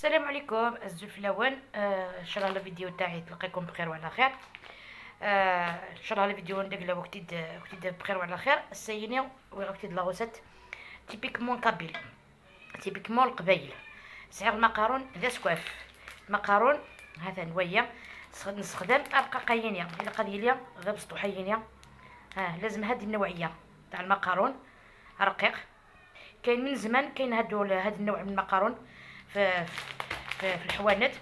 السلام عليكم الزلفلاون. ان شاء الله الفيديو تاعي تلقيكم بخير وعلى خير. ان شاء الله الفيديو ندير وقتي بخير وعلى خير. السيني وقتي la recette typiquement kabyle، typiquement القبايل. سعر المقارون ذا سكواف المقارون هذا نوية نستخدم القاقينيا الى قضية غير بسطوحينيا. ها لازم هذه النوعية تاع المقارون رقيق. كاين من زمان كاين هاد النوع من المقارون في في الحوانت.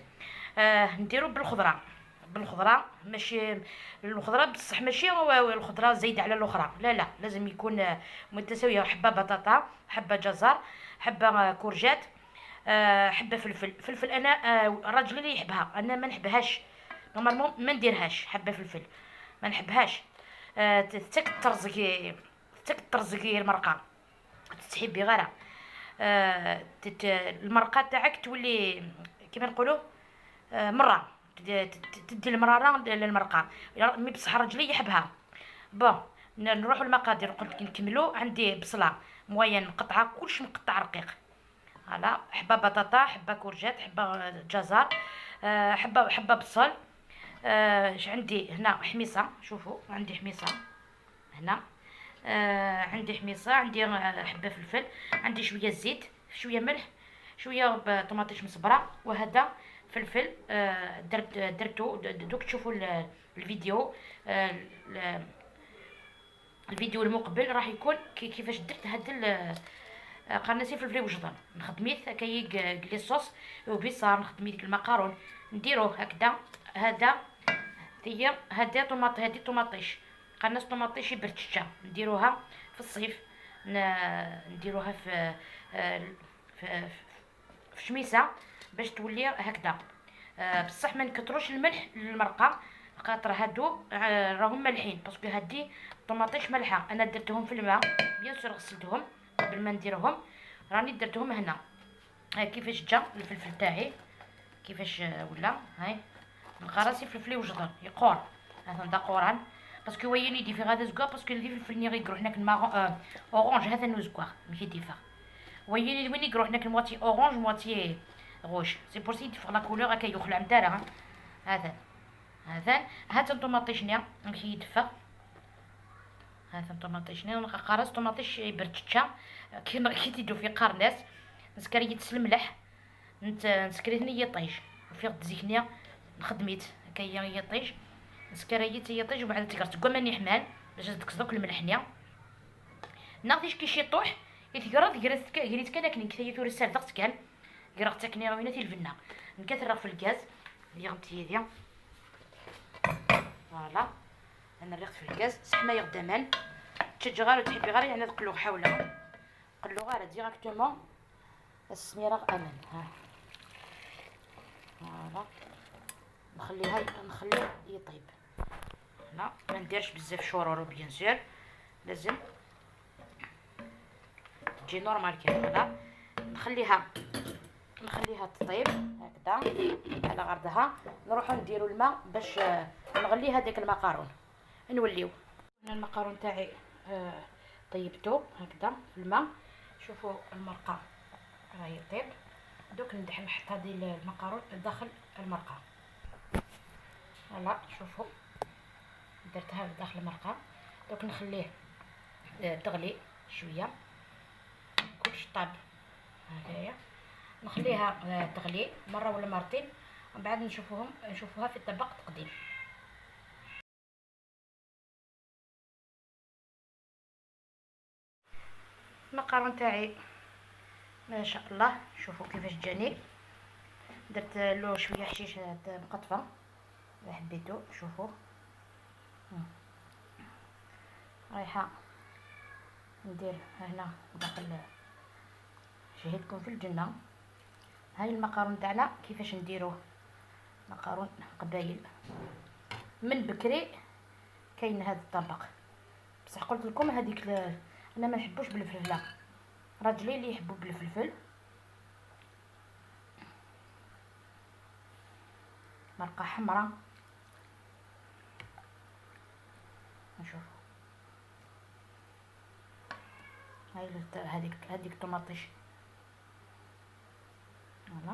نديرو بالخضره، بالخضره ماشي الخضرة بصح ماشي الخضرة زايدة على الاخرى، لا لا لازم يكون متساوية. حبه بطاطا، حبه جزر، حبه courgette، حبه فلفل. فلفل انا راجلي اللي يحبها، انا ما نحبهاش normalement، ما نديرهاش حبه فلفل ما نحبهاش. تك ترزقي تك ترزقي المرقه تحبي غيرها. المرقه تاعك تولي كيما نقولوا مرة تدي المرارة للمرقه، mais بصح راجلي يحبها. bon نروحوا للمقادير. قلت نكملوا. عندي بصله moyenne مقطعه، كلشي مقطع رقيق. voilà حبه بطاطا، حبه courgette، حبه جزر، حبه بصل. عندي هنا حميصه، شوفوا عندي حميصه هنا، عندي حميصه، عندي حبه فلفل، عندي شوية زيت، شوية ملح، شوية طوماطيش مصبره، وهذا فلفل. درتو دوك تشوفوا الفيديو. الفيديو المقبل راح يكون كيفاش درت هاد قرناسي فلفل وجدان. نخدميه كي les sauces وبيصار، نخدميه ديك المقارون نديروه هكذا. هذا هي هذا طوماط، هذه طوماطيش قرناس طوماطيش برتشة، نديروها في الصيف، نديروها في في في شميسه باش تولي هكذا. بصح ما نكثروش الملح للمرقه، خاطر هادو راهم مالحين، parce que هادي طوماطيش مالحة. انا درتهم في الماء bien sûr، غسلتهم قبل ما نديرهم، راني درتهم هنا. كيفاش جا الفلفل تاعي كيفاش ولا، هاي نلقى راسي فلفلي وجدر يقور هذا دا قوران، parce que وين يدي في غادا زكوا، parce que اللي فلفل ني غيقرو حنا ال marron orange هذا نو زكوا ماشي ديفا وين وين يقرو حنا moitié orange moitié rouge، c'est pour ça يدفع la couleur هكا يخلع مدارة. هذا هذا هات الطوماطيش نيا ماشي يدفع. هذا الطوماطيش نيا قارص طوماطيش برتشا كي تيدو في قرناس نسكري تسلملح نسكري هني يطيش وفي غد زيكنيا نخدميت هكايا يطيش نسكريت يطيش. وبعد تكرت كما حمان باش تكسدوك الملحنيا ناضيش كي شي طوح يتقرا غريت كان كني كثير توري سردقت كان قرات كني ويناتي الفنه نكثر في الغاز اللي غمتي هذيا. فوالا انا ريحت في الغاز سحما يغدمان تشج غير تحبي غير يعني تقلو حوله قلو غير directement السميره امان. ها voilà نخليها نخليه يطيب هنا، ما نديرش بزاف شورورو bien sûr، لازم تجي normal كاملة. نخليها تطيب هكذا على غرضها. نروحو نديرو الماء باش نغلي هذاك المقارون. نوليو هنا المقارون تاعي طيبته هكذا في الماء. شوفوا المرقه راهي طيب. دوك نحط هذه المقارون داخل المرقه. voilà شوفوا درتها داخل المرقه. دوك نخليه تغلي شوية، كلشي طاب هكايا. نخليها تغلي مرة ولا مرتين ومن بعد نشوفوها في الطبق التقديم. المقارون تاعي ما شاء الله شوفوا كيفاش جاني. درت له شوية حشيش مقطفه اذا حبيتو. شوفوا رايحة ندير هنا داخل شهيتكم في الجنة. هاي المقارون تاعنا كيفاش نديروه، مقارون قبايل من بكري كاين هذا الطبق. بصح قلت لكم هذيك انا ما نحبوش بالفلفله، راجلي اللي يحبو بالفلفل. مرقه حمراء نشوفوا هاي هذيك الطوماطيش. voilà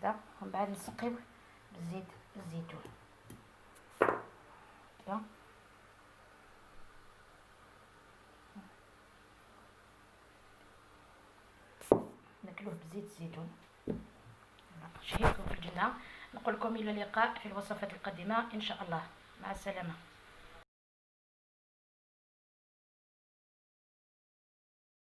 هكذا، ومن بعد نسقيو بالزيت الزيتون. هكذا ناكلوه بزيت الزيتون. شهيتكم في الجنة. نقول لكم إلى اللقاء في الوصفات القادمة إن شاء الله. مع السلامة.